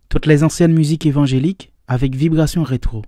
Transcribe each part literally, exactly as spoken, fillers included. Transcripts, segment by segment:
Toutes les anciennes musiques évangéliques avec Vibration Rétro.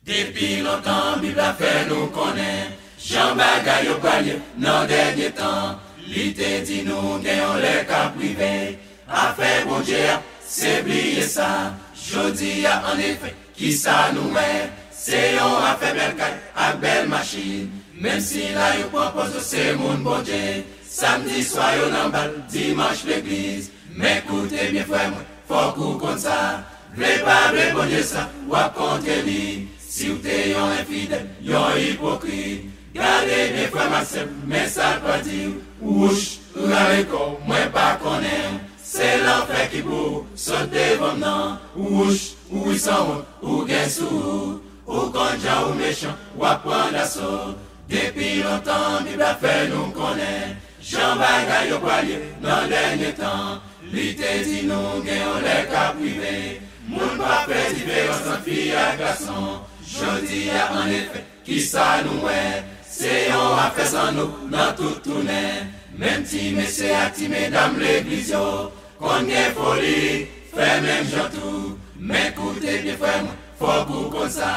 Depi lontan, Bib la fè nou konnen jan bagay yo pral ye nan dènye tan. Li te di nou gen yon lè k ap rive. Afè Bondye a, se bliye sa. Jodi a, anefè, kisa nou wè? Se yon afè bèl kay ak bèl machin. Menm si la yo pran pòz yo se moun Bondye, samdi swa yo nan bal, dimanch legliz. Men koute byen, frè mwen, fòk ou konn sa. Vle pa vle, Bondye sa, w ap kontre li. Si w te yon enfidèl, yon ipokrit, gade byen, frè m ak sè m, men sa l pral di w. Wouch, rale kò w, mwen pa konnen w. Se lanfè ki pou ou, sot devan m nan. Wouch, ou wi sanwont, ou gen sou ou. Ou konn jan ou mechan, w ap pran daso. Depi lontan, Bib la fè nou konnen jan bagay yo pral ye nan dènye tan. Li te di nou gen yon lè k ap rive. Moun p ap fè diferans ant fi ak gason. Jodi a, anefè, kisa nou wè? Se yon afè san nou nan tout tounen. Menm ti mesye ak ti medam legliz yo konn gen foli, fè menm jan tou. Men koute byen, frè mwen, fòk ou konn sa.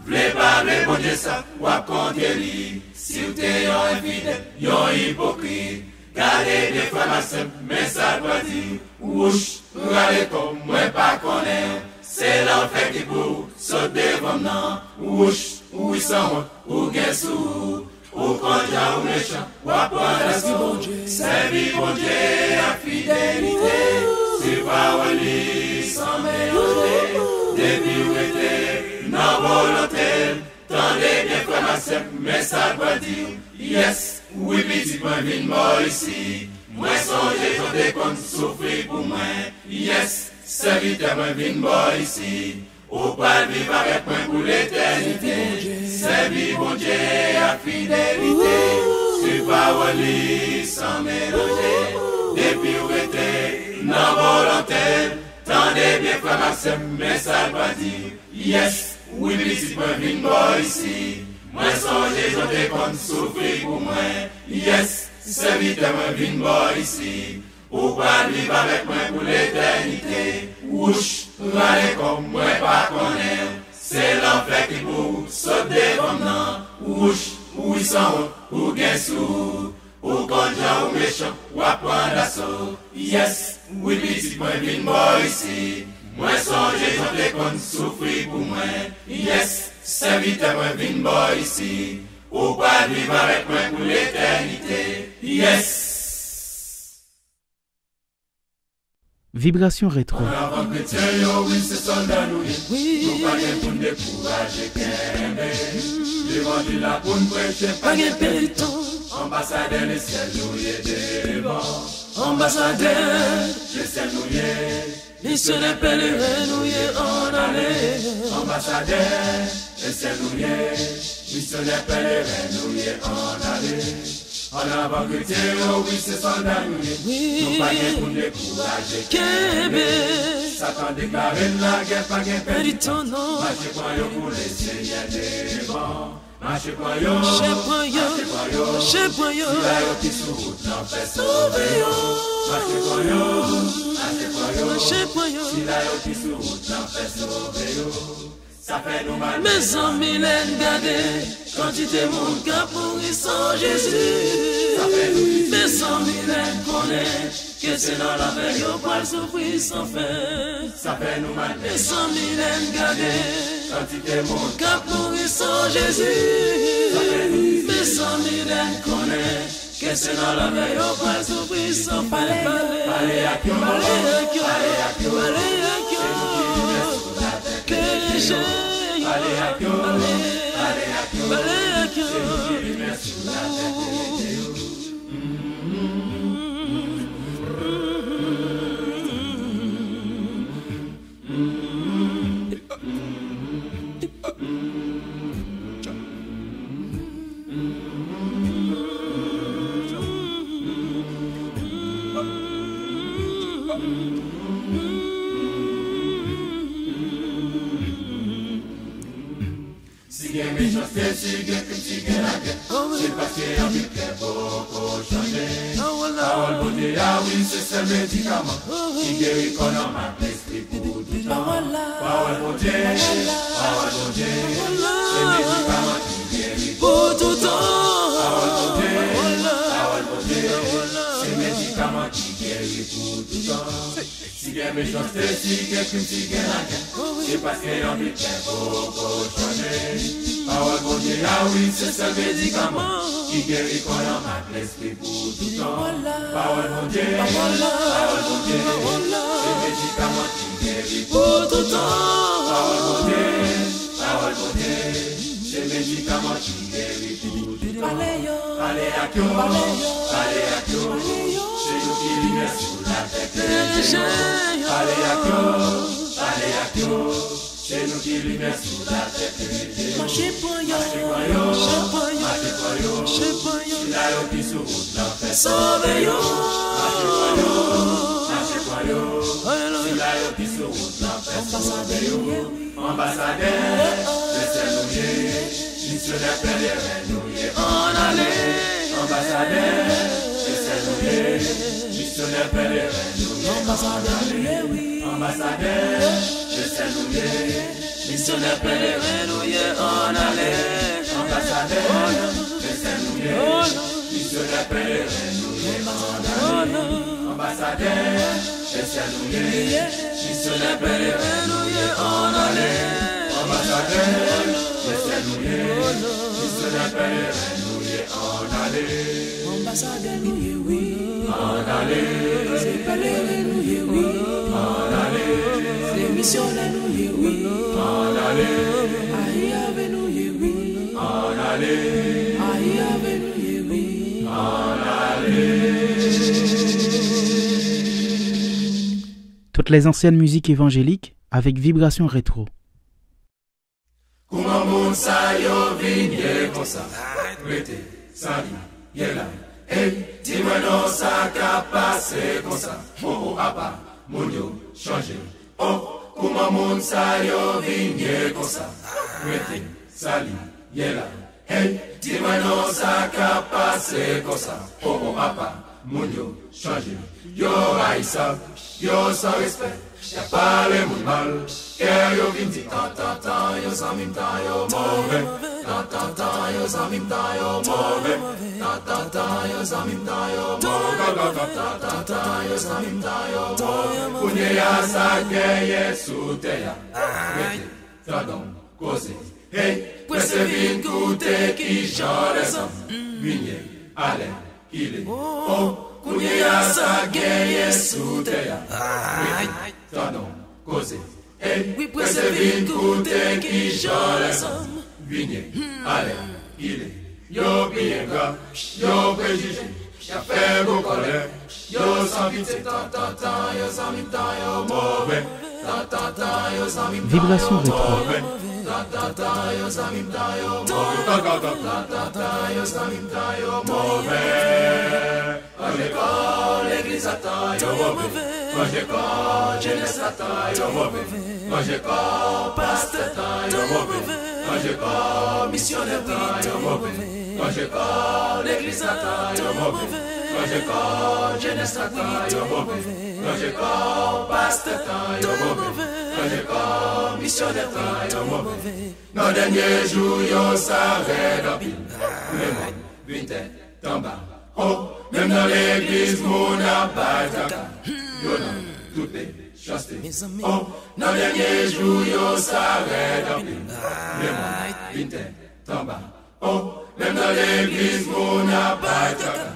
Vle pa vle, Bondye sa, w ap kontre li. Si w te yon enfidèl, yon ipokrit, gade byen, frè m ak sè m, men sa l pral di w. Wouch, rale kò w, mwen pa konnen w. Se lanfè ki pou ou, sot devan m nan. Wouch, ou wi sanwont, ou gen sou ou. Ou konn jan ou mechan, w ap pran daso. Sèvi Bondye ak fidelite, swiv pawòl li san melanje. Depi w rete nan volonte l, tande byen, frè m ak sè m, men sa l pral di w. Yès, wi, pitit mwen, vin bò isi. Mwen sonje jan w te konn soufri pou mwen. Yès, sèvitè mwen, vin bò isi. Ou pral viv avèk mwen pou letènite. Sèvi Bondye ak fidelite. Swiv pawòl li san melanje. Depi w rete nan volonte l, tande byen, frè m ak sè m, men sa l pral di. Yès, wi, pitit mwen, vin bò isi. Mwen sonje jan w te konn soufri pou mwen. Yès, sèvitè mwen, vin bò isi. Ou pral viv avèk mwen pou letènite. Wouch, rale kò w, mwen pa konnen w. Se lanfè ki pou ou, sot devan m nan. Wouch, ou wi sanwont, ou gen sou ou. Ou konn jan ou mechan, w ap pran daso. Yès, wi, pitit mwen, vin bò isi. Mwen sonje jan w te konn soufri pou mwen. Yès, sèvitè mwen, vin bò isi. Ou pral viv avèk mwen pou letènite. Yès. Vibration Rétro. An avan kretyen yo, wi, se sòlda nou ye. Nou pa gen pou n dekouraje, kenbe. Levanjil la pou n preche, pa gen pèdi tan. Anbasadè lesyèl nou ye devan. Anbasadè lesyèl nou ye. Misyonè pèleren nou ye, ann ale. Anbasadè lesyèl nou ye. Misyonè pèleren nou ye, ann ale. An avan kretyen yo, wi, se sòlda nou ye. Nou pa gen pou n dekouraje, kenbe. Satan deklare lagè, pa gen pèdi tan, non. Mache pran yo pou Lesenyè devan. Mache pran yo, mache pran yo, mache pran yo. Sila yo ki sou wout lan, fè sove yo. Mache pran yo, mache pran yo, mache pran yo. Sila yo ki sou wout lan, fè sove yo. Sa fè nou mal. Mezanmi, lè n gade kantite moun k ap mouri san Jezi. Sa fè nou triste. Mezanmi, lè n konnen ke se nan lanfè yo pral soufri san fen. Sa fè nou mal. Mezanmi, lè n gade kantite moun k ap mouri san Jezi. Sa fè nou triste. Mezanmi, lè n konnen ke se nan lanfè yo pral soufri san fen. Pale, pale, pale ak yo, pale ak yo, pale ak yo, pale ak yo. Se nou ki limyè sou latè. Ke Jezi pale ak yo, pale ak yo, pale ak yo. Se nou ki limyè sou latè. Si gen mechanste, si gen krim, si gen lagè, se paske anpil kè poko chanje. Pawòl Bondye a, wi, se sèl medikaman ki geri kò, nanm ak lespri pou Pawòl Bondye, se medikaman ki geri pou toutan. Pawòl Bondye, pawòl Bondye, se medikaman ki geri pou toutan. Si gen mechanste, si gen krim, si gen lagè, se paske anpil pèp poko chanje. Pawòl Bondye a wi, se sèl medikaman ki geri kò, nanm ak lespri pou toutan. Pawòl Bondye, pawòl Bondye, se medikaman ki geri pou toutan. Pawòl Bondye, pawòl Bondye, se medikaman ki geri pou toutan. Pale ak yo, pale ak yo, se nou ki limyè sou latè, klere yo. Pale ak yo, pale ak yo, se nou ki limyè sou latè, klere yo. Mache pran yo, mache pran yo, mache pran yo, mache pran yo. Sila yo ki sou wout lanfè, sove yo. Mache pran yo, mache pran yo, sila yo ki sou wout lanfè, sove yo. Anbasadè, se sèl nou ye. Misyonè pèleren nou ye. Ann ale. Anbasadè, se sèl nou ye. Misyonè pèleren nou ye. Anbasadè nou ye, wi. Anbasadè, se sèl nou ye. Misyonè pèleren nou ye. Ann ale. Anbasadè, se sèl nou ye. Misyonè pèleren nou ye. Ann ale. Anbasadè, se sèl nou ye. Misyonè pèleren nou ye. Ann ale. Anbasadè, se sèl nou ye. Misyonè pèleren nou ye. Ann ale. Anbasadè nou ye, wi. Ann ale. Se pèleren nou ye, wi. Ann ale. Se misyonè nou ye, wi. Ann ale. Ayi avè nou ye, wi. Ann ale. Ayi avè nou ye, wi. Ann ale. Toutes les anciennes musiques évangéliques avec Vibration Rétro. Kouman moun sa yo vin ye konsa? Rete, sa li ye la. Ey, di mwen non, sa ka pase konsa? O, o, apa moun yo chanje? O, kouman moun sa yo vin ye konsa? Rete, sa li ye la. Ey, di mwen non, sa ka pase konsa? O, o, apa moun yo chanje? Yo rayisab, yo san respè, y ap pale moun mal, kè yo vin di tan, tan, tan, yo zanmi m, tan yo move. Tan, tan, tan, yo zanmi m, tan yo move. Tan, tan, tan, yo zanmi m, tan yo move. Tan, tan, tan, yo zanmi m, tan yo move. Kounye a, sa k genyen sou tè a? Rete, tande yon koze. Hey, prese vin koute kijan lèzòm vin ye alèkile. O, kounye a, sa k genyen sou tè a? Rete, tande yon koze. Hey, prese vin koute kijan lèzòm vin ye alèkile. Yo pi engra, yo prejije, y ap fè gwo kòlè, yo san pitye, tan, tan, tan, yo zanmi m, tan yo move. Tan, tan, tan, yo zanmi m, tan yo move. Vibration Rétro. Tan, tan, tan, yo zanmi m, tan yo move. Tan, tan, tan, tan, tan, tan, yo zanmi m, tan yo move. Ranje kò legliz la, tan yo move. Ranje kò jenès la, tan yo move. Ranje kò pastè, tan yo move. Ranje kò misyonè, tan yo move. Ranje kò legliz la, tan yo move. Ranje kò jenès la, tan yo move. Ranje kò pastè, tan yo move. Ranje kò misyonè, tan yo move. Nan dènye jou yo, sa rèd anpil. Lemond vin tèt anba. O, menm nan legliz, moun ap bay traka. Yo nan tout mechanste. O, nan dènye jou yo, sa rèd anpil. Lemond vin tèt anba. O, menm nan legliz, moun ap bay traka.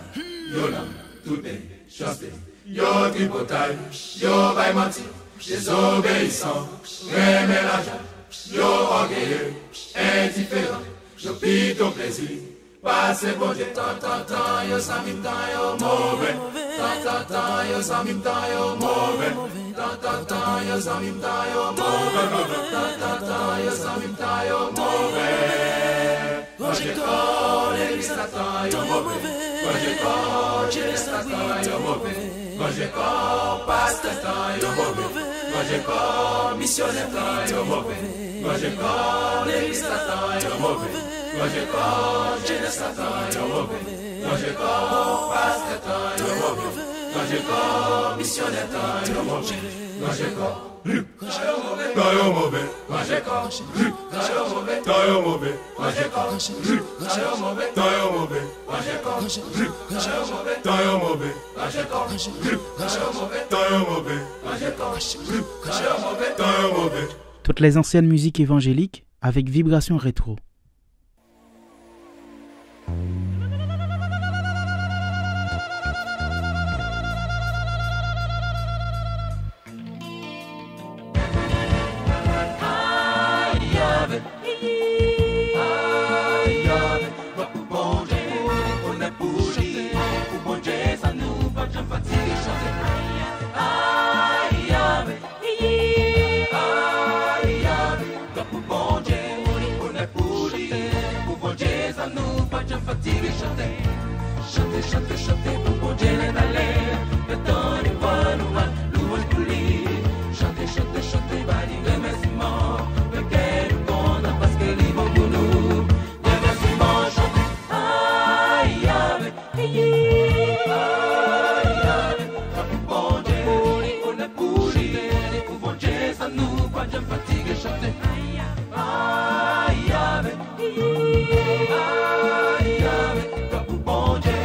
Yo nan tout mechanste. Yo tripotay, yo bay manti, dezobeyisan, renmen lajan. Yo ògeye, endiferan, yo pito plezi pase Bondye. Tan, tan, tan, yo zanmi m, tan yo move. Tan, tan, tan, yo zanmi m, tan yo move. Tan, tan, tan, yo zanmi m, tan yo move. Tan, tan, tan, yo zanmi m, tan yo move. Ranje kò legliz la, tan yo move. Ranje kò jenès la, tan yo move. Ranje kò pastè, tan yo move. Ranje kò misyonè, tan yo move. Ranje kò legliz la, tan yo move. Ranje kò jenès la, tan yo move. Ranje kò pastè, tan yo move. Ranje kò, misyonè, tan yo move. Ranje kò, tan yo move. Ranje kò, tan yo move. Ranje kò, tan yo move. Ranje kò, tan yo move. Ranje kò, tan yo move. Ranje kò, tan yo move. Ranje kò, tan yo move. Ranje kò, tan yo move. Toutes les anciennes musiques évangéliques avec Vibration Rétro. Glwa pou Bondye, onè pou li, pou Bondye sa nou pa janm fatige chante. Chante, chante, chante pou Bondye lè n ale, fè tande vwa nou ak lwanj pou li. Chante, chante, chante, ba li remèsiman, fè kè nou kontan paske li bon pou nou. Remèsiman, chante, ay, avèk Glwa pou Bondye, onè pou li, pou Bondye sa nou pa janm fatige chante. Ay, avèk, ay, avèk, glwa pou Bondye,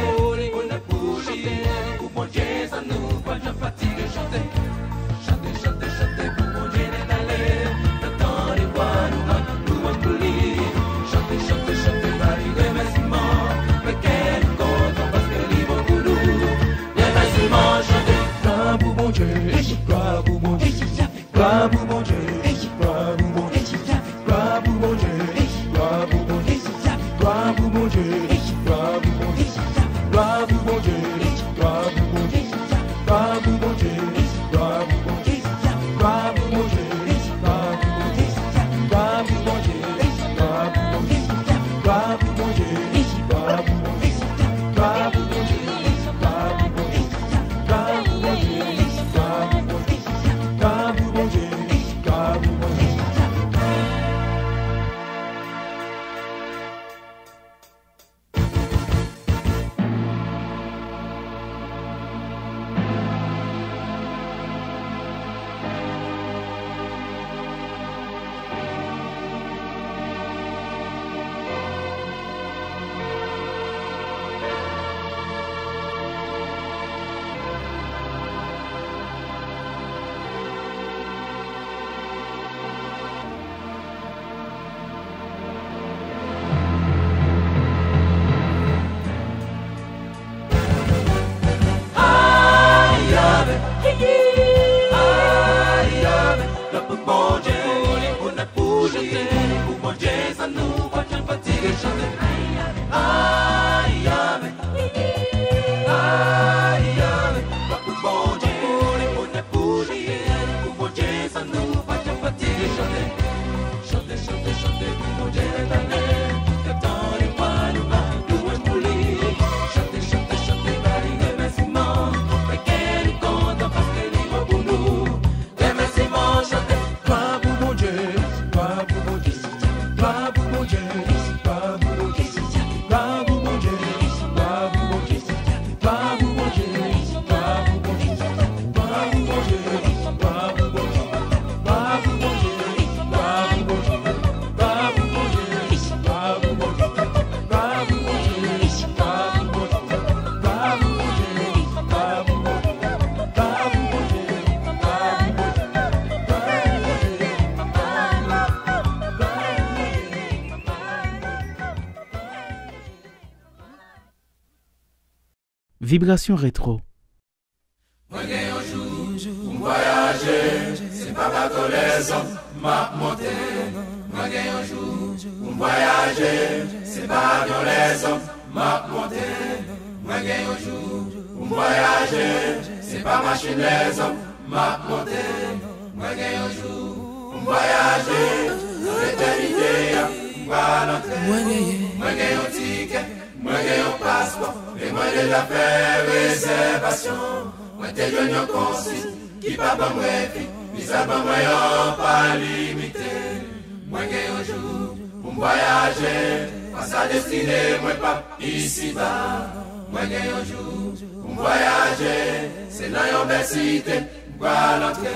onè pou li, pou Bondye sa nou pa janm fatige chante. Chante, chante, chante pou Bondye lè n ale, fè tande vwa nou ak lwanj pou li. Chante, chante, chante, ba li remèsiman, fè kè nou kontan paske li bon pou nou. Remèsiman, chante. Glwa pou Bondye, glwa pou Bondye, glwa pou Bondye, glwa pou Bondye, glwa pou Bondye, glwa pou Bondye, glwa pou Bondye, glwa pou Bondye, glwa pou Bondye, glwa pou Bondye. Ay, avèk, ay, avèk, glwa pou Bondye, onè pou li, pou Bondye sa nou pa janm fatige chante. Ay, avèk, ay, avèk, glwa pou Bondye, onè pou li, pou Bondye sa nou pa janm fatige chante. Chante, chante, chante pou Bondye lè n ale, fè tande vwa nou ak lwanj pou li. Chante, chante, chante, ba li remèsiman, fè kè nou kontan paske li bon pou nou. Remèsiman, chante. Glwa pou Bondye, glwa pou Bondye, glwa pou Bondye, glwa pou Bondye, glwa pou Bondye, glwa pou Bondye. Vibration Rétro. Mwen gen yon jou pou m vwayaje, se pa bato lèzòm m ap monte. Mwen gen yon jou pou m vwayaje, se pa avyon lèzòm m ap monte. Mwen gen yon jou pou m vwayaje, se pa machin lèzòm m ap monte. Mwen gen yon jou pou m vwayaje, nan etènite a m pral antre. Mwen gen yon tikè, mwen gen yon paspò, e mwen deja fè rezèvasyon. Mwen te jwenn yon konsil ki pa ban mwen fi, li sèl ban mwen yon pa limite. Mwen gen yon jou pou m vwayaje, fas a destine mwen p ap isiba. Mwen gen yon jou pou m vwayaje, se nan yon bèl site m pral antre.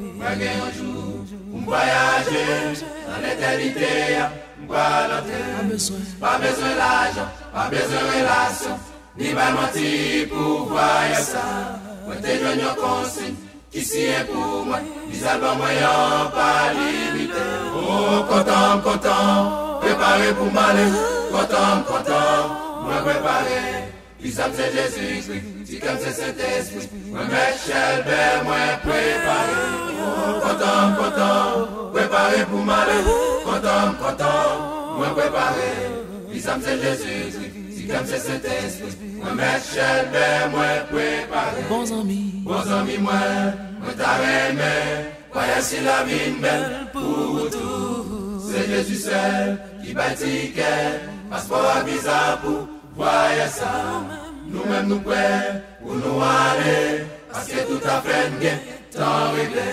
Mwen gen yon jou pou m vwayaje, nan letènite a m pral antre. Pa bezwen, pa bezwen lajan, pa bezwen relasyon, ni bay manti pou vwayaj sa. Mwen te jwenn yon konsiy ki siyen pou mwen, viza l ban mwen an pa limite. O, kontan m kontan, prepare pou m ale. Kontan m kontan, mwen prepare. Viza m se Jezikri, ti kè m se Sentespri. Mwen mèt chèlbè, mwen prepare. O, kontan m kontan, prepare pou m ale. Kontan m kontan, mwen prepare. Viza m se Jezikri, ti kè m se Sentespri. Mwen mèt chèlbè, mwen prepare. Bon zanmi, bon zanmi mwen, mwen ta renmen vwayaj sila vin bèl pou ou tou. Se Jezi sèl ki bay tikè, paspò ak viza pou vwayaj sa. Nou menm nou prè pou nou ale, paske tout afè n gen tan regle.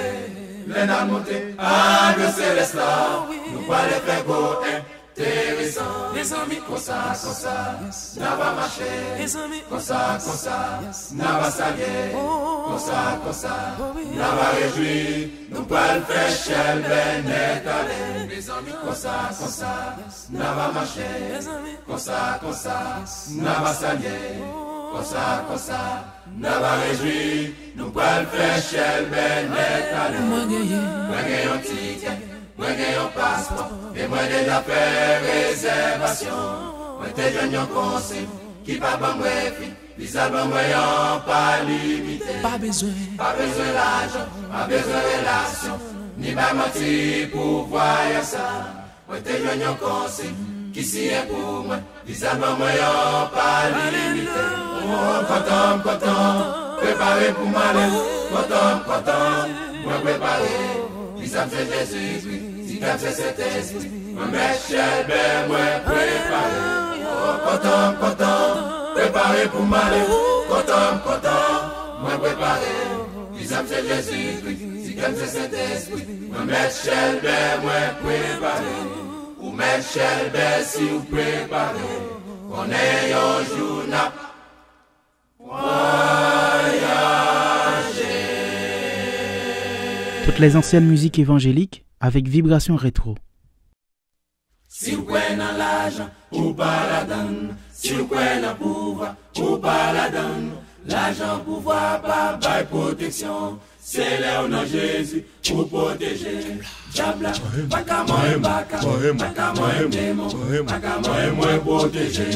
Lè n al monte avyon selès la, nou prale fè gwo en enteresan. Mezanmi, konsa, konsa, n ava mache. Mezanmi, konsa, konsa, n ava salye. Konsa, konsa, n ava rejwi. Nou pral fè chèlbè nèt ale. Mezanmi, konsa, konsa, n ava mache. Mezanmi, konsa, konsa, n ava salye. Konsa, konsa, n ava rejwi. Nou pral fè chèlbè nèt ale. Mwen genyen, mwen gen yon tikè. Mwen gen yon paspò, e mwen deja fè rezèvasyon. Mwen te jwenn yon konsil ki pa ban m refi, viza l ban mwen an pa limite. Pa bezwen, pa bezwen lajan, pa bezwen relasyon, ni bay manti pou vwayaj sa. Mwen te jwenn yon konsil ki siyen pou mwen. Viza ban mwen an pa limite. O, kontan m kontan, prepare pou m ale. Kontan m kontan, mwen prepare. Viza m se Jezikri, ti kè m se Sentespri. Mwen mèt chèlbè, mwen prepare. O, kontan m kontan, prepare pou m ale. Kontan m kontan, mwen prepare. Viza m se Jezikri, ti kè m se Sentespri. Mwen mèt chèlbè, mwen prepare. Ou mèt chèlbè si w prepare, konnen yon jou n ap vwayaje. Toutes les anciennes musiques évangéliques avec Vibration Rétro. Si w kwè nan lajan, ou pa ladann. Si w kwè nan pouvwa, ou pa ladann. Lajan, pouvwa pa bay pwoteksyon. Se lè w nan Jezi, ou pwoteje. Dyab la pa ka manyen m, pa ka, pa ka manyen m, demon pa ka manyen m, mwen pwoteje.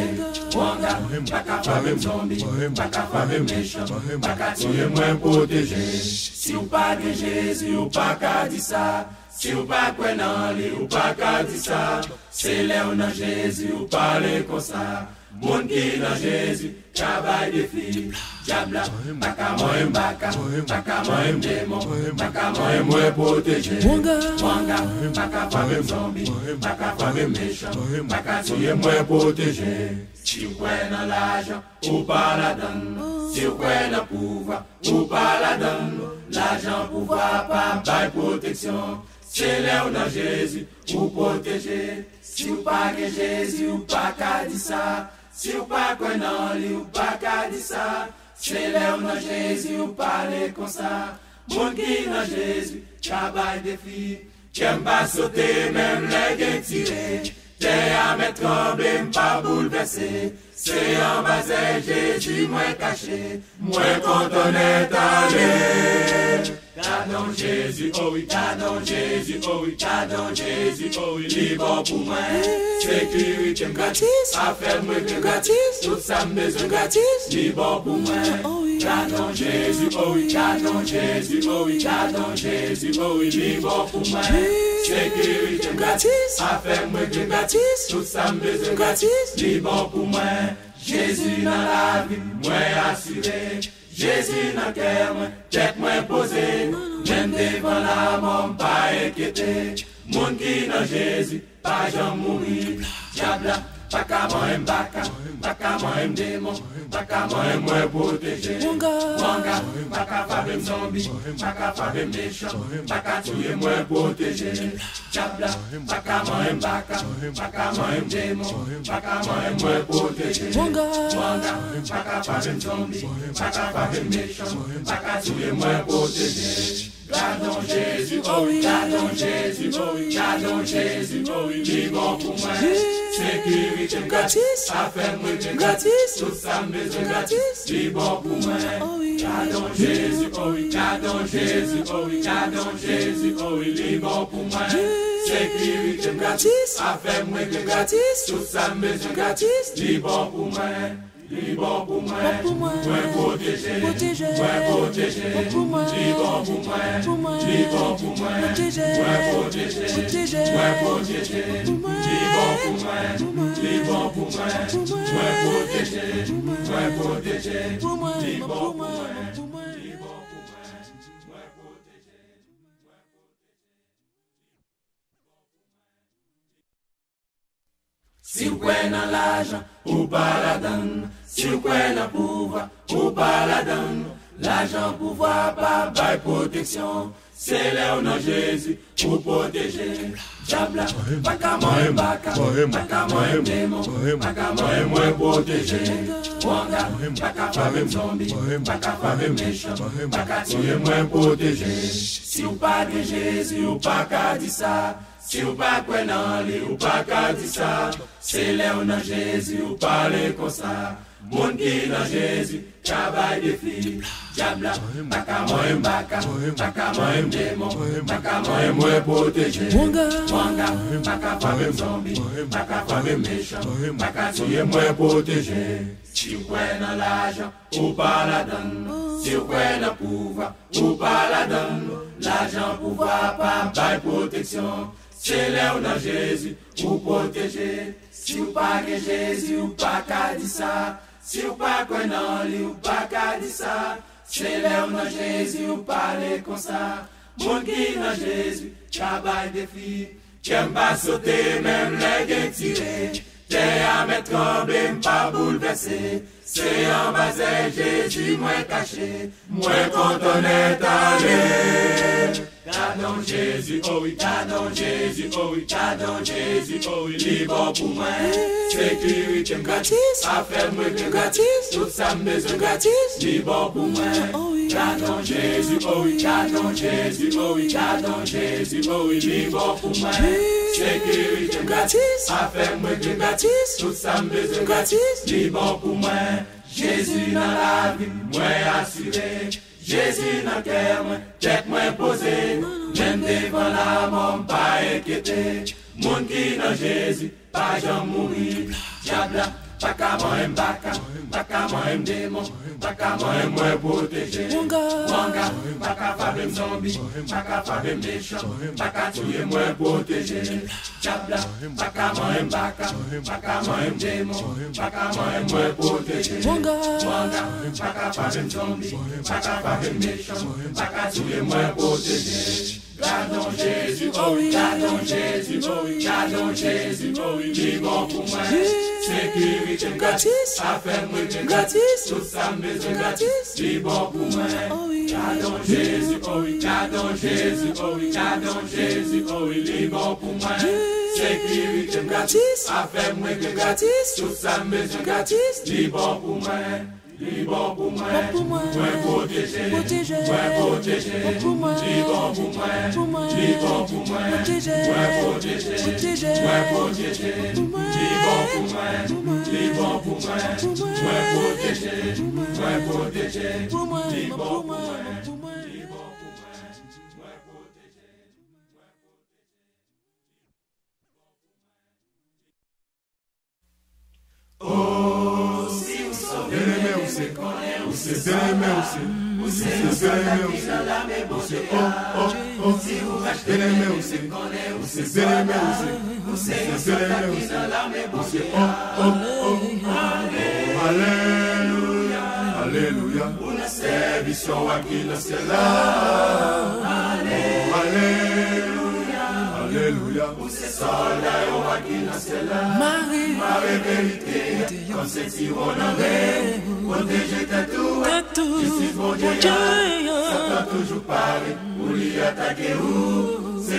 Wanga pa ka frape m, zonbi pa ka frape m, mechan pa ka tiye m, mwen pwoteje. Si w pa gen Jezi, ou pa ka di sa. Si w pa kwè nan li, ou pa ka di sa. Se lè w nan Jezi, ou pale konsa. Moun ki nan Jezi ka bay defi. Dyab la pa ka manyen m, pa ka, pa ka manyen m, demon pa ka manyen m, mwen pwoteje. Wanga pa ka frape m, zonbi pa ka frape m, mechan pa ka tiye m, mwen pwoteje. Si w kwè nan lajan, ou pa ladann. Si w kwè nan pouvwa, ou pa ladann. Lajan, pouvwa pa bay pwoteksyon. Se lè w nan Jezi, ou pwoteje. Si w pa gen Jezi, ou pa ka di sa. Si w pa kwè nan li, ou pa ka di sa. Se lè w nan Jezi, ou pale konsa. Moun ki nan Jezi ka bay defi. Kè m pa sote, menm lè gen tire. Tè a mèt tranble, m pa boulvèse. Se anba zèl Jezi mwen kache. Mwen kontan nèt ale. Gadon Jezi, o wi, gadon Jezi, o wi, gadon Jezi, o wi, li bon pou mwen. Sekirite m gratis, afè m regle gratis, tout sa m bezwen gratis, li bon pou mwen. Gadon Jezi, o wi, gadon Jezi, o wi, gadon Jezi, o wi, li bon pou mwen. Sekirite m gratis, afè m regle gratis, tout sa m bezwen gratis, li bon pou mwen. Jezi nan lavi m, mwen asire. Jezi nan kè mwen, tèt mwen poze. Menm devan lamò, m pa enkyete. Moun ki nan Jezi pa janm mouri. Dyab la pa ka manyen m, pa ka, pa ka manyen m, demon pa ka manyen m, mwen pwoteje. Wanga pa ka frape m, zonbi pa ka frape m, mechan pa ka touye m, mwen pwoteje. Dyab la pa ka manyen m, pa ka, pa ka manyen m, demon pa ka manyen m, mwen pwoteje. Wanga pa ka frape m, zonbi pa ka frape m, mechan pa ka touye m, mwen pwoteje. Gadon Jezi, oh wi, gadon Jezi, oh wi, gadon Jezi, oh wi, li bon pou mwen. Sekirite m gratis, afè m regle gratis, tout sa m bezwen gratis, li bon pou mwen. Gadon Jezi, oh wi, gadon Jezi, oh wi, gadon Jezi, oh wi, li bon pou mwen. Sekirite m gratis, afè m regle gratis, tout sa m bezwen gratis, li bon pou mwen. Li bon pou mwen, mwen pwoteje, mwen pwoteje. Li bon pou mwen, li bon pou mwen, mwen pwoteje, mwen pwoteje. Li bon pou mwen, li bon pou mwen, mwen pwoteje, mwen pwoteje. Li bon pou mwen, li bon pou mwen, mwen pwoteje. Si w kwè nan lajan, ou pa ladan l. Si w kwè nan pouvwa, ou pa ladan l. Lajan, pouvwa pa bay pwoteksyon. Se lè w nan Jezi, ou pwoteje. Dyab la pa ka manyen m, pa ka, pa ka manyen m, demon pa ka manyen m, mwen pwoteje. Wanga pa ka frape m, zonbi pa ka frape m, mechan pa ka touye m, mwen pwoteje. Si w pa gen Jezi, ou pa ka di sa. Si w pa kwè nan li, ou pa ka di sa. Se lè w nan Jezi, ou pale konsa. Moun ki nan Jezi ka bay defi. Dyab la pa ka manyen m, pa ka, pa ka manyen m, demon pa ka manyen m, mwen pwoteje. Wanga pa ka frape m, zonbi pa ka frape m, mechan pa ka touye m, mwen pwoteje. Si w kwè nan lajan, ou pa ladan l. Si w kwè nan pouvwa, ou pa ladan l. Lajan, pouvwa pa bay pwoteksyon. Se lè w nan Jezi, ou pwoteje. Si w pa gen Jezi, ou pa ka di sa. Si w pa kwè nan li, ou pa ka di sa. Se lè w nan Jezi, ou pale konsa. Moun ki nan Jezi ka bay defi. Kè m pa sote, menm lè gen tire. Tè a mèt tranble, m pa boulvèse. Se anba zèl Jezi mwen kache. Mwen kontan nèt ale. Gadon Jezi, oh wi, gadon Jezi, oh wi, gadon Jezi, oh wi, li bon pou mwen. Sekirite m gratis, afè m regle gratis, tout sa m bezwen gratis, li bon pou mwen. Gadon Jezi, oh wi, gadon Jezi, oh wi, gadon Jezi, oh wi, li bon pou mwen. Sekirite m gratis, afè m regle gratis, tout sa m bezwen gratis, li bon pou mwen. Jezi nan lavi m, mwen asire. Jezi nan kè mwen, tèt mwen poze. Menm devan lamò, m pa enkyete. Moun ki nan Jezi pa janm mouri. Dyab la pa ka manyen m, pa ka, pa ka manyen m, demon pa ka manyen m, mwen pwoteje. Wanga pa ka frape m, zonbi pa ka frape m, mechan pa ka touye m, mwen pwoteje. Dyab la pa ka manyen m, pa ka, pa ka manyen m, demon pa ka manyen m, mwen pwoteje. Wanga pa ka frape m, zonbi pa ka frape m, mechan pa ka touye m, mwen pwoteje. Gadon Jezi, oh wi, gadon Jezi, oh wi, gadon Jezi, oh wi, li bon pou mwen. Sekirite m gratis, afè m regle gratis, tout sa m bezwen gratis, li bon pou mwen. Gadon Jezi, oh wi, gadon Jezi, oh wi, gadon Jezi, oh wi, li bon pou mwen. Sekirite m gratis, afè m regle gratis, tout sa m bezwen gratis, li bon pou mwen. Li bon pou mwen, mwen pwoteje, mwen pwoteje. Li bon pou mwen, li bon pou mwen, mwen pwoteje, mwen pwoteje. Li bon pou mwen, li bon pou mwen, mwen pwoteje, mwen pwoteje. Li bon pou mwen, li bon pou mwen, mwen pwoteje. Oh, si ou sove, byeneme ou se, ou se byeneme ou se, ou se byeneme ou se, ou se, oh, oh, oh. Byeneme ou se, ou se byeneme ou se, ou se byeneme ou se, ou se, oh, oh, oh. Alelouya, alelouya. Ou nan sèvis yon wa ki nan syèl la. Alelouya, alelouya. Se sòlda yo wa ki nan syèl la. Mare, mare verite, kòm sentiwon nan men. Pwoteje tèt ou, tèt ou, jistis Bondye a. Satan toujou pare pou li atake ou. Se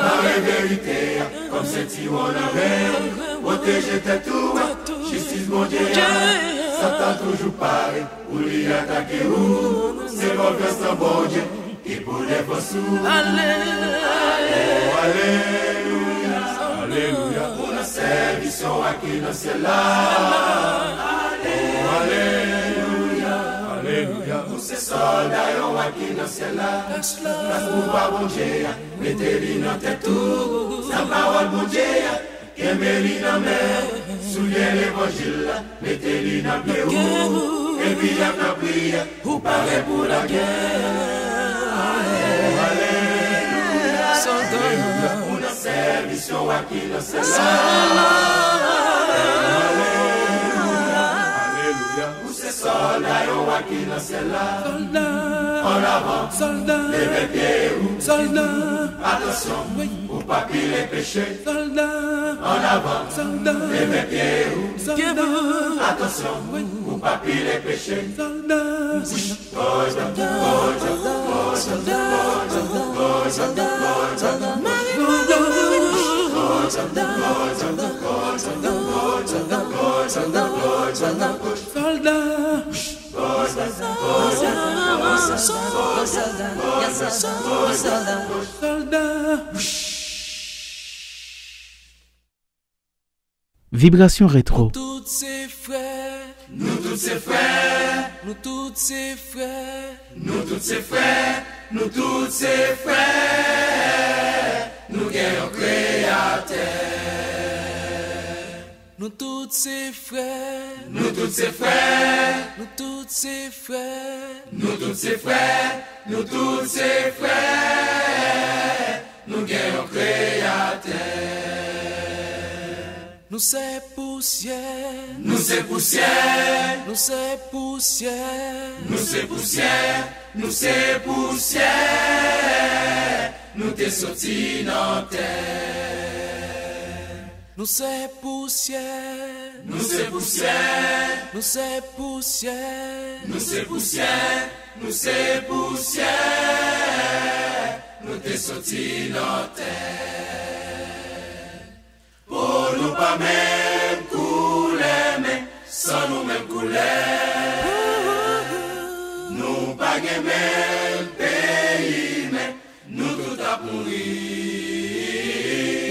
Mare verite a kòm sentiwon nan men w. Pwoteje tèt ou ak jistis Bondye a. Satan toujou pare pou li atake ou. Se konfyans nan Bondye ki pou defans ou. Aleluya. Oh, aleluya, aleluya. Ou nan sèvis yon wa ki nan syèl la. Oh, aleluya, aleluya. Ou se sòlda yon wa ki nan syèl la. Kras pouvwa Bondye a, mete li nan tèt ou. Sa pawòl Bondye a, kenbe li nan men w. Soulye levanjil la, mete li nan pye ou. Epi ak lapriyè, ou pare pou lagè. Aleluya, aleluya. Ou nan sèvis yon wa ki nan syèl la. Aleluya, aleluya. Ou se sòlda yon wa ki nan syèl la. Sòlda. An avan. Sòlda. Leve pye ou. Sòlda. Atansyon. Wi. Pou pa pile peche. Sòlda. An avan. Sòlda. Leve pye ou. Sòlda. Atansyon. Wi. Pou pa pile peche. Sòlda. Sòlda. Sòlda. Vibrasyon Retwo. Tout se frè. Nou tout se frè. Nou tout se frè. Nou tout se frè. Nou tout se frè. Nou gen yon kreyatè. Nou tout se frè. Nou tout se frè. Nou tout se frè. Nou tout se frè. Nou tout se frè. Nou gen yon kreyatè. Nou se pousyè. Nou se pousyè. Nou se pousyè. Nou se pousyè. Nou se pousyè. Nou te soti nan tè. Nou se pousyè. Nou se pousyè. Nou se pousyè. Nou se pousyè. Nou se pousyè. Nou te soti nan tè. Po nou pa menm koulè, men san nou menm koulè. Nou pa gen menm peyi, men nou tout ap mouri.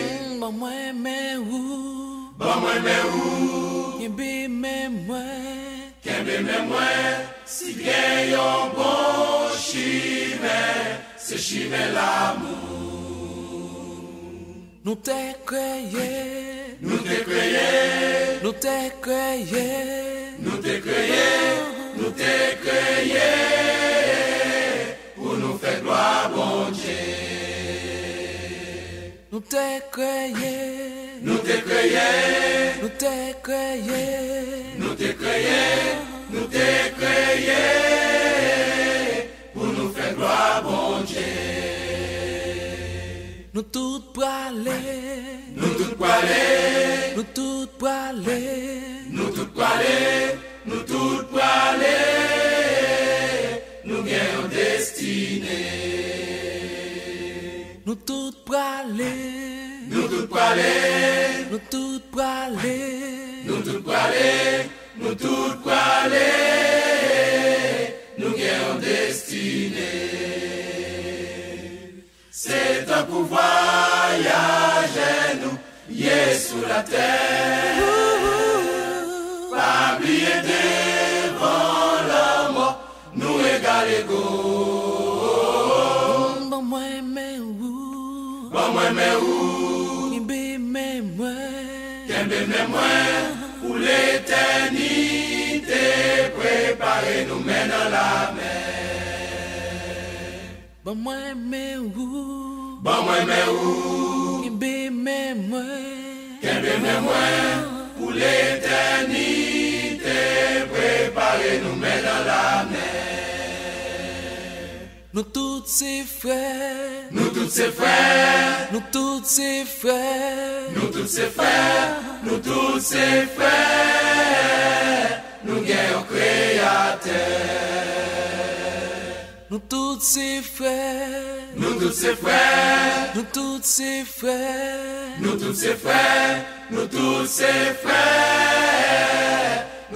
Mm, ban mwen men ou. Ban mwen men ou. Kenbe men mwen. Kenbe men mwen. Si gen yon bon chimen, se chimen lamou. Nou te kreye. Nou te kreye. Nou te kreye. Nou te kreye. Nou te kreye. Pou nou fè glwa Bondye. Nou te kreye. Nou te kreye. Nou te kreye. Nou te kreye. Nou te kreye. Pou nou fè glwa Bondye. Nou tout prale. Nou tout prale. Nou tout prale. Nou tout prale. Nou tout prale. Nou gen yon destine. Nou tout prale. Nou tout prale. Nou tout prale. Nou tout prale, nou tout prale. Nou gen yon destine. Se tankou vwayajè nou ye sou latè. Pa bliye devan lanmò nou egal ego. Ban mwen men ou. Ban mwen men ou. Kenbe men mwen. Kenbe men mwen pou letènite. Prepare nou men nan lamè. Ban mwen men ou. Ban mwen men ou. Kenbe men mwen. Kenbe men mwen pou letènite. Prepare nou men nan lamè. Nou tout se frè. Nou tout se frè. Nou tout se frè. Nou tout se frè. Nou tout se frè. Nou gen yon kreyatè. Nou tout se frè. Nou tout se frè. Nou tout se frè. Nou tout se frè. Nou tout se frè.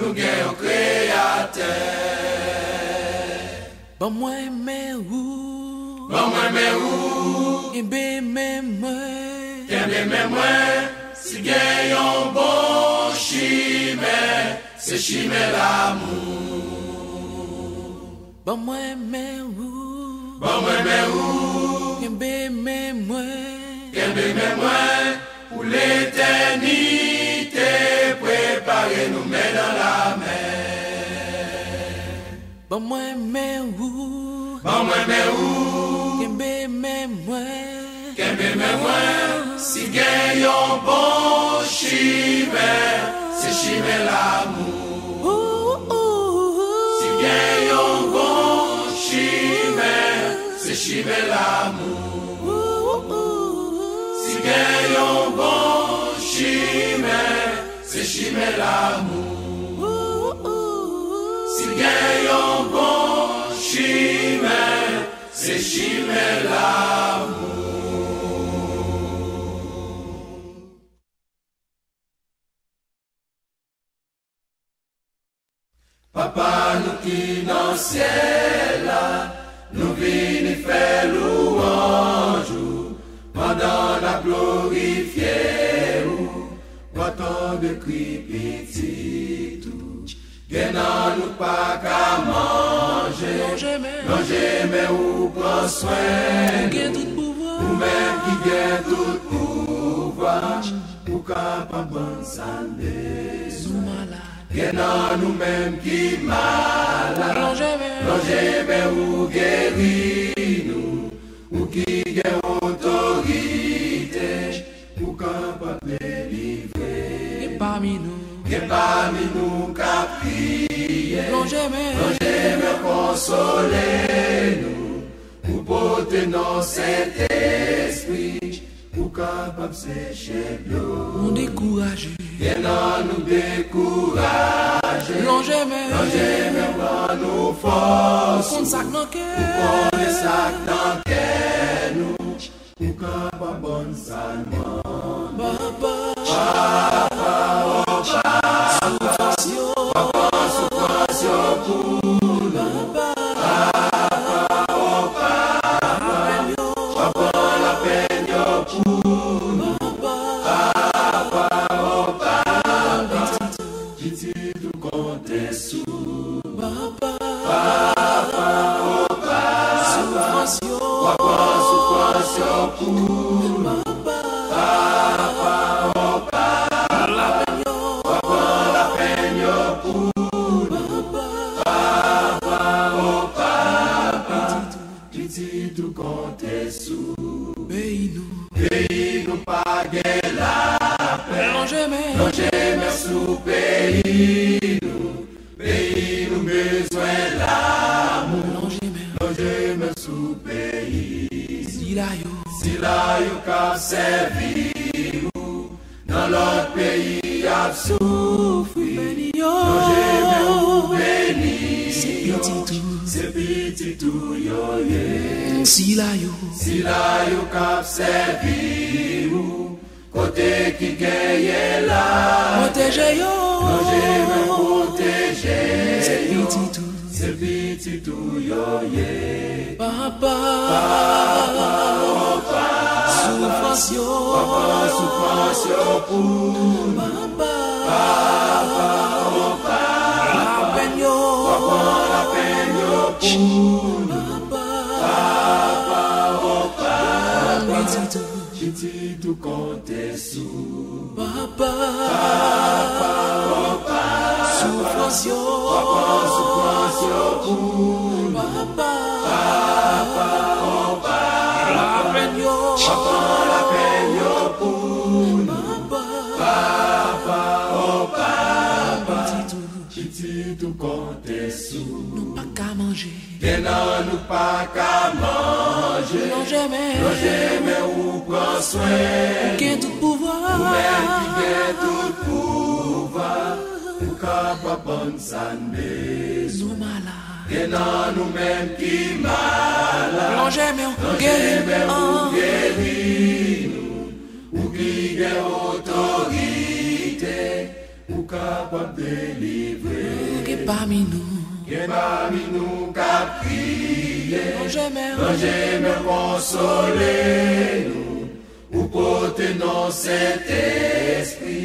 Nou gen yon kreyatè. Ban mwen men ou. Ban mwen men ou. Kenbe men mwen. Kenbe men mwen. Si gen yon bon chimen, se chimen lamou. Ban mwen men ou. Ban mwen men ou. Kenbe men mwen. Kenbe men mwen. Pou letènite, prepare nou men nan lamè. Ban mwen men ou. Ban mwen men ou. Kenbe men mwen. Kenbe men mwen. Si gen yon bon chimen, se chimen lamou. Si gen yon bon chimen, se chimen lamou. Si gen yon bon chimen, se chimen lamou. Si gen yon bon chimen, se chimen lamou. Papa nou ki nan syèl la, nou vini fè lwanj ou, pandan n ap glorifye ou, pandan de kri pitit ou. Gen nan nou pa ka manje, lonje men ou pran swen nou. Ou menm ki gen tout pouvwa, ou kapab ban n sa n bezwen. Gen nan nou menm ki malad, lonje men ou geri nou. Ou ki gen otorite, ou kapab delivre. Gen pami nou, gen pami nou k ap kriye, lonje men, lonje men konsole nou. Ou pote non Sentespri, ou kapab seche dlo. Nou dekouraje, gen nan nou dekouraje, lonje men, lonje men ban nou fòs. Ou konn sa k nan kè, ou konnen sa k nan kè nou. Ou kapab ban n sa n mande. Papa, papa, o papa, soufrans yo, papa, soufrans yo pou nou. Papa, papa, o papa, papa, lapenn yo pou nou. Papa, o papa, pitit ou konte sou. Papa, papa, o papa, soufrans yo, w ap pran soufrans yo pou nou. Papa, o papa, lapenn yo, w ap pran lapenn yo pou nou. Papa, o papa, pitit ou konte sou. Peyi nou, peyi nou pa gen lapè. Lonje men, lonje men sou peyi nou. Peyi nou bezwen lamou. Lonje men, lonje men sou peyi. Sila yo, sila yo k ap sèvi ou nan lòt peyi ap soufri. Beni yo. Lonje men ou beni yo. Se pitit ou, se pitit ou yo ye. Sila yo, sila yo k ap sèvi ou. Kote ki genyen la. Pwoteje yo. Lonje men pwoteje yo. Se pitit ou. Se pitit ou yo ye. Papa. Papa, o papa. Soufrans yo. Papa, soufrans yo pou nou. Papa. Papa, o papa. Lapenn yo. Papa, lapenn yo pou nou. Papa. Papa, o papa. Pitit ou. Pitit ou konte sou. Papa. Papa, o papa. Soufrans yo. Papa, soufrans yo pou nou. Papa. Papa, o papa. Lapenn yo. Papa, lapenn yo pou nou. Papa. Papa, o papa. Pitit ou. Pitit ou konte sou. Nou pa ka manje. Gen nan nou pa ka manje. Lonje men. Lonje men ou pran swen. Ou gen tout pouvwa. Ou menm ki gen tout pouvwa. Ou kapab ban n sa n bezwen. Nou malad. Gen nan nou menm ki malad. Lonje men ou geri nou. Lonje men ou geri nou. Ou ki gen otorite. Ou kapab delivre. Gen pami nou. Gen pami nou k ap kriye. Lonje men. Lonje men konsole nou. Ou pote non Sentespri.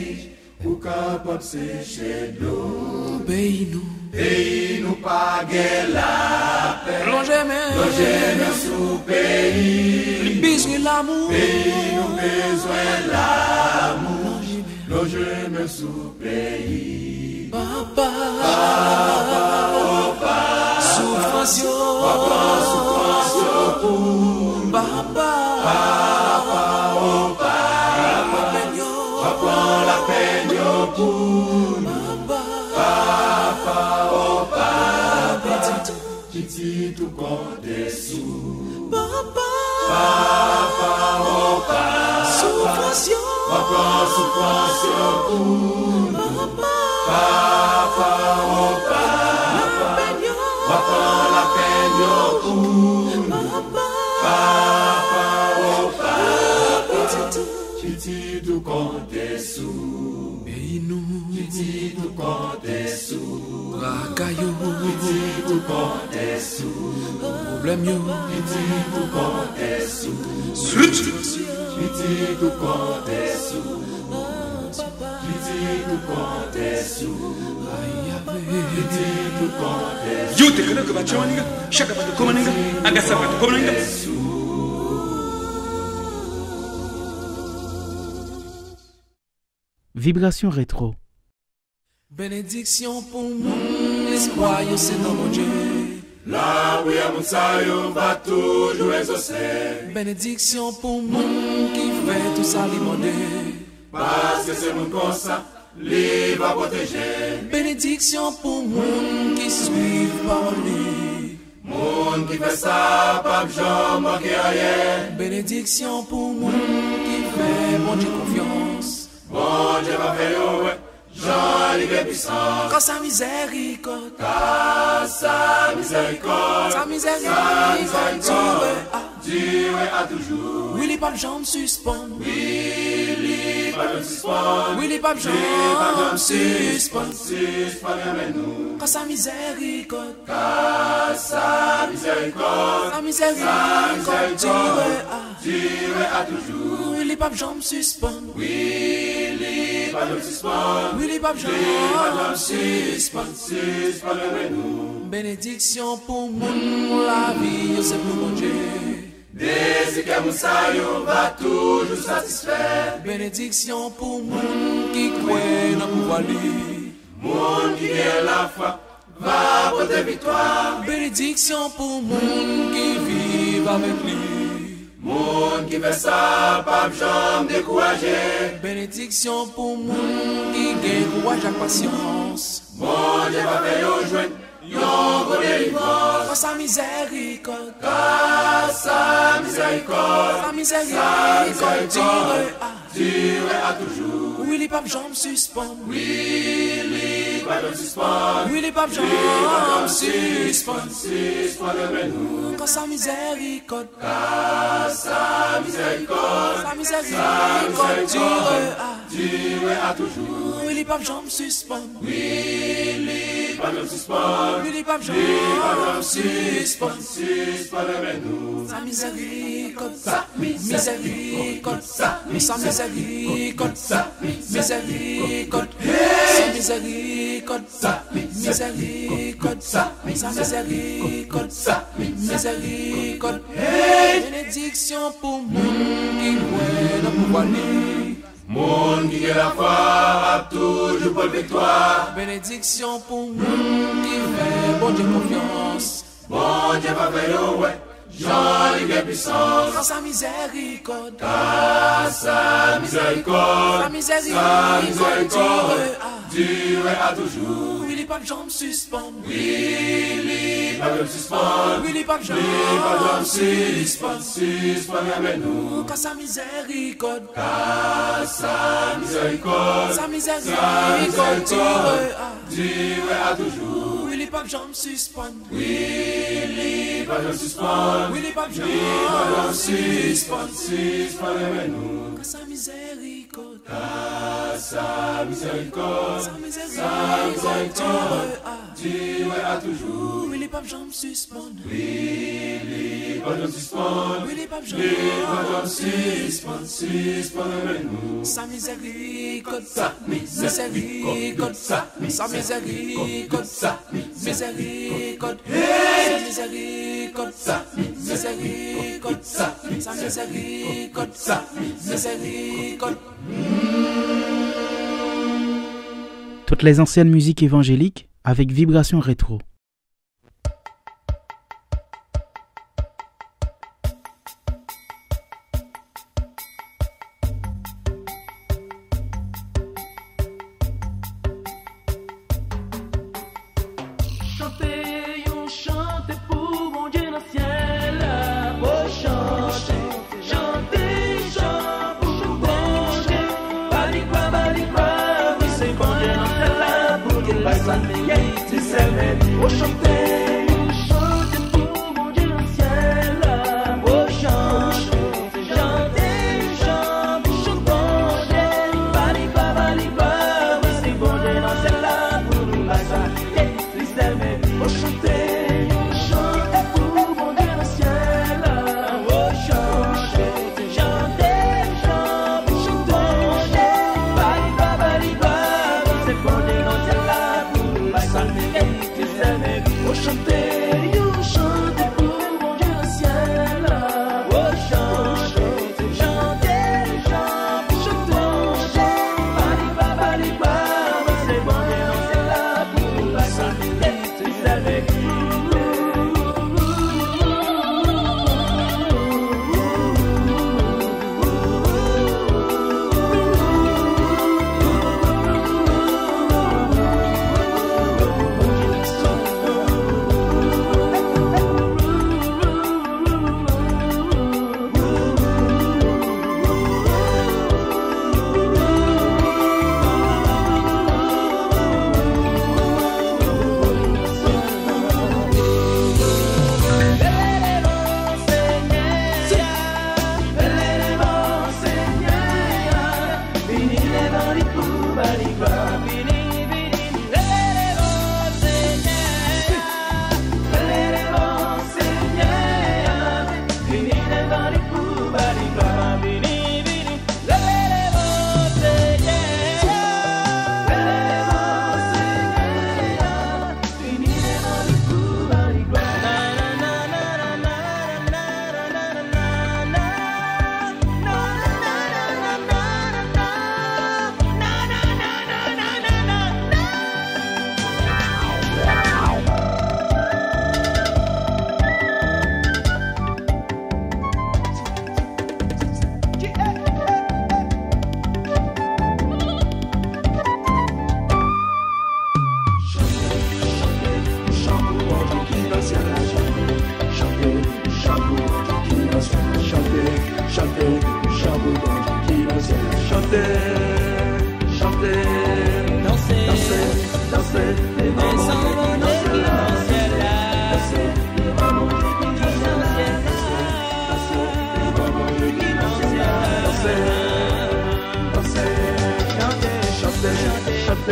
Ou kapab seche dlo. Peyi nou. Peyi nou pa gen lapè. Lonje men. Lonje men sou peyi. Li bezwen lamou. Peyi nou bezwen lamou. Lonje men. Lonje men sou peyi. Papa. Papa, o papa. Soufrans yo. Papa, soufrans yo pou nou. Papa. Papa, o papa. Lapenn yo. Papa, lapenn yo pou nou. Papa. Papa, o papa. Pitit ou. Pitit ou konte sou. Papa. Papa, o papa. Soufrans yo. Papa, soufrans yo pou nou. Papa. Papa, o papa. Lapenn yo. Papa, lapenn yo pou nou. Papa. Papa, o papa. Pitit ou. Pitit ou konte sou. Peyi nou. Pitit ou konte sou. Traka yo. Pitit ou konte sou. Pwoblèm yo. Pitit ou konte sou. Pitit ou konte sou. Pitit ou konte sou. Pitit ou konte sou. Yo te kene ke batyo maniga, chaka pato ko maniga, agasa pato ko maniga. Vibrasyon retro. Benediksyon pou moun, espwa yo se nan Bondye. Lapriyè moun sa yo va toujou egzose. Benediksyon pou moun ki fè tou sa li mande. Paske se moun konsa li va pwoteje. Benediksyon pou moun ki swiv pawòl li. Moun ki fè sa p ap janm manke anyen. Benediksyon pou moun ki fè Bondye konfyans. Bondye va fè yo wè jan li gen pwisans. Ka sa mizèrikòd. Ka sa mizèrikòd. Sa mizèrikòd dire a. Dire a toujou. Wi, li p ap janm sispann. Wi, li p ap janm sispann. Wi, li p ap janm sispann. Sispann renmen nou. Ka sa mizèrikòd. Ka sa mizèrikòd. Sa mizèrikòd dire a. Dire a toujou. Wi, li p ap janm sispann. Wi, li p ap janm sispann. Wi, li p ap janm sispann. Sispann renmen nou. Benediksyon pou moun lavi yo se pou Bondye. Dezi kè moun sa yo va toujou satisfè. Benediksyon pou moun ki kwè nan pouvwa li. Moun ki gen lafwa va pote viktwa. Benediksyon pou moun ki viv avèk li. Moun ki fè sa p ap janm dekouraje. Benediksyon pou moun ki gen kouraj ak pasyans. Bondye va fè yo jwenn yon gwo delivrans. Ka sa mizèrikòd. Ka sa mizèrikòd. Sa mizèrikòd dire a. Dire a toujou. Wi, li p ap janm sispann. Wi, li Wi, li p ap janm sispann. Kasa mizèrikòd. Kasa mizèrikòd. Sa mizèrikòd dire a. Dire a toujou. Wi, li p ap janm sispann. Wi, li p ap janm sispann. Wi, li p ap janm sispann. Sispann renmen nou. Sa mizèrikòd. Sa mizèrikòd. Sa mizèrikòd. Sa mizèrikòd. Sa mizèrikòd. Sa mizèrikòd. Sa mizèrikòd. Sa mizèrikòd. Benediksyon pou moun ki kwè nan pouvwa li. Moun ki gen lafwa ap toujou pot viktwa. Benediksyon pou moun ki fè Bondye konfyans. Bondye va fè yo wè jan li gen pisans. Kasa mizèrikòd. Kasa mizèrikòd. Sa mizèrikòd dire a. Dire a toujou. Wi, li p ap janm sispann. Wi, li p ap janm sispann. Wi, li p ap janm sispann. Sispann renmen nou. Kasa mizèrikòd. Kasa mizèrikòd. Sa mizèrikòd dire a. Dire a toujou. Wi, li p ap janm sispann. Wi, li p ap janm sispann. Wi, li p ap janm sispann. Sispann renmen nou. Kasa mizèrikòd. Kasa mizèrikòd. Sa mizèrikòd dire a. Dire a toujou. Wi, li p ap janm sispann. Wi, li p ap janm sispann. Wi, li p ap janm sispann. Sispann renmen nou. Sa mizèrikòd. Sa mizèrikòd. Sa mizèrikòd. Sa mizèrikòd. Sa mizèrikòd. Sa mizèrikòd. Sa mizèrikòd. Sa mizèrikòd. Toutes les anciennes musiques évangéliques avec Vibration Rétro. Chante yon chante pou Bondye nan syèl la. O chante, chante, chante pou Bondye. Ba li glwa, ba li glwa, wi, se Bondye nan syèl la pou li bay sa l merite, li sèl mèt. O chante, yon chante pou Bondye nan syèl la. O chante, chante, chante pou Bondye. Ba li glwa, ba li glwa, wi, se Bondye nan syèl la pou li bay sa l merite. Li sèl mèt. O chante, yon chante pou Bondye nan syèl la. O chante, chante, chante pou Bondye. Ba li glwa, ba li glwa, se Bondye nan syèl la pou li bay sa l merite. Li sèl mèt. O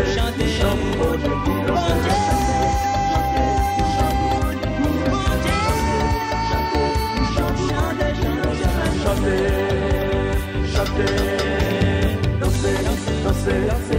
Chante, chante pou Bondye. Chante, chante pou Bondye. Chante, chante, chante, chante, chante, danse, danse, danse.